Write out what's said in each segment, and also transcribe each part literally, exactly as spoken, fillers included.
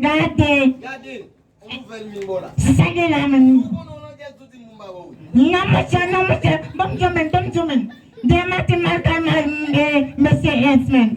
Gade. Gade, yon nouvèl vin bò la. Sa gen la menm. Ou konnen w langèz, ou di m pou m pa ba w wi. Non, mesye, non, mesye. Ban m di w menm, ban m di w menm. Demen maten, m al kay mesye Ernst menm.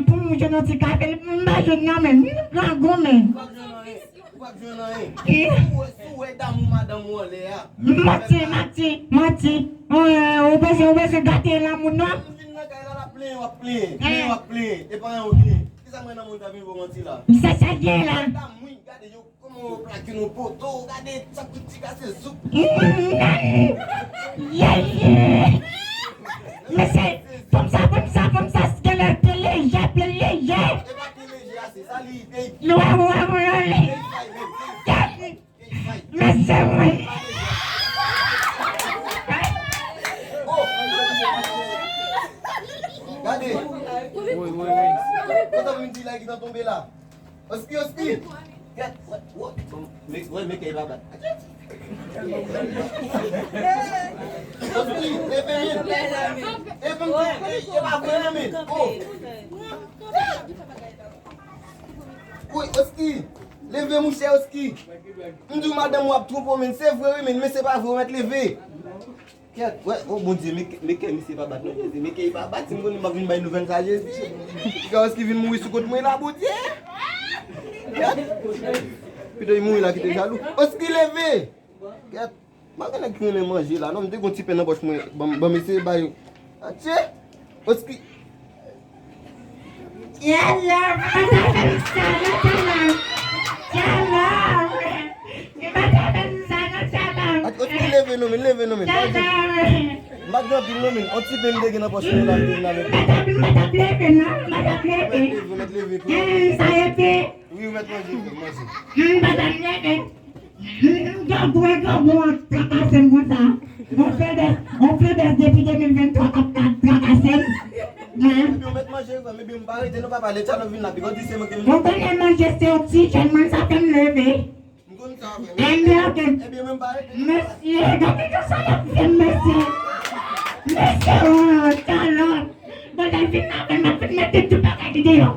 Pou m jwenn yon ti kafe, m pa jwenn nan menm. M grangou menm. Ou p ap jwenn anyen. Ou p ap jwenn anyen. Si w wè, si w wè damou madanm ou anlè a. Manti, manti, manti. Ou bezwen, ou bezwen gate lanmou non. M vin nan kay la, l ap plenyen, w ap plenyen. Plenyen, w ap plenyen. E pa anyen ou genyen. Kisa mwen nan moun k ap vin ba w manti la? Sa, sa gen la. Damou, gade yo. Kòman yo plake nou poto, gade chak ti kase zouk. Mesye, fanm sa, fanm sa, fanm sa, genlè te lejè, te lejè. E pa te lejè a, se sa li te. Mesye, wi. Gade. Kote moun di la ki tan tonbe la? Oski, oski. Gad, wè, wè, men kè e pa bat. Oski, leve men. E pa vre non men. Wi, oski. Leve mouche oski. M di w madanm ou ap twonpe w men se vre wi men, men se pa vre ou mèt leve. Kèt, wè, o Bondye, men kè misye pa bat non Jezi, men kè li pa bat, si m konnen m ap vin bay nouvèl sa Jezi. Piga oski vin mouri sou kont mwen la Bondye. Kèt. Pito li mouri la kite jalou. Oski leve. Kèt. M pa gen nèg ki renmen manje la non, m te gon ti pen nan pòch mwen, ban m eseye bay. Atye. Oski. Yala, m pa ta fè m sa non Tchala. Tchala. M pa ta fè m sa non Tchala. Oski leve non men, leve non men. Tchala. M pa t gen anpil non men, on ti pen m te gen nan pòch mwen la m te vin avèk. M pa ta, m pa ta leve non, m pa ta leve. Ou mèt leve, ou mèt leve tou. Sa ete. Wi, ou mèt manje, ou mèt manje. M pa ta leve. Gangou e gangou an trakase m konsa. On fedès, on fedès depi de mil venntwa k ap trakase m. Ebyen ou mèt manje frè m, ebyen m pa rete non papa, lè Tchala vin la, bigò di se mwen ki vin. Ou konnen manje se oksijèn mwen sa fè m leve. M konn sa frè m. Ebyen mwen m pa rete. Mesye, gade jan sa l ap fè m mesye. Mesye, oh, Tchala. Bon, lè l vin la, m ap fin mete tout bagay li deyò.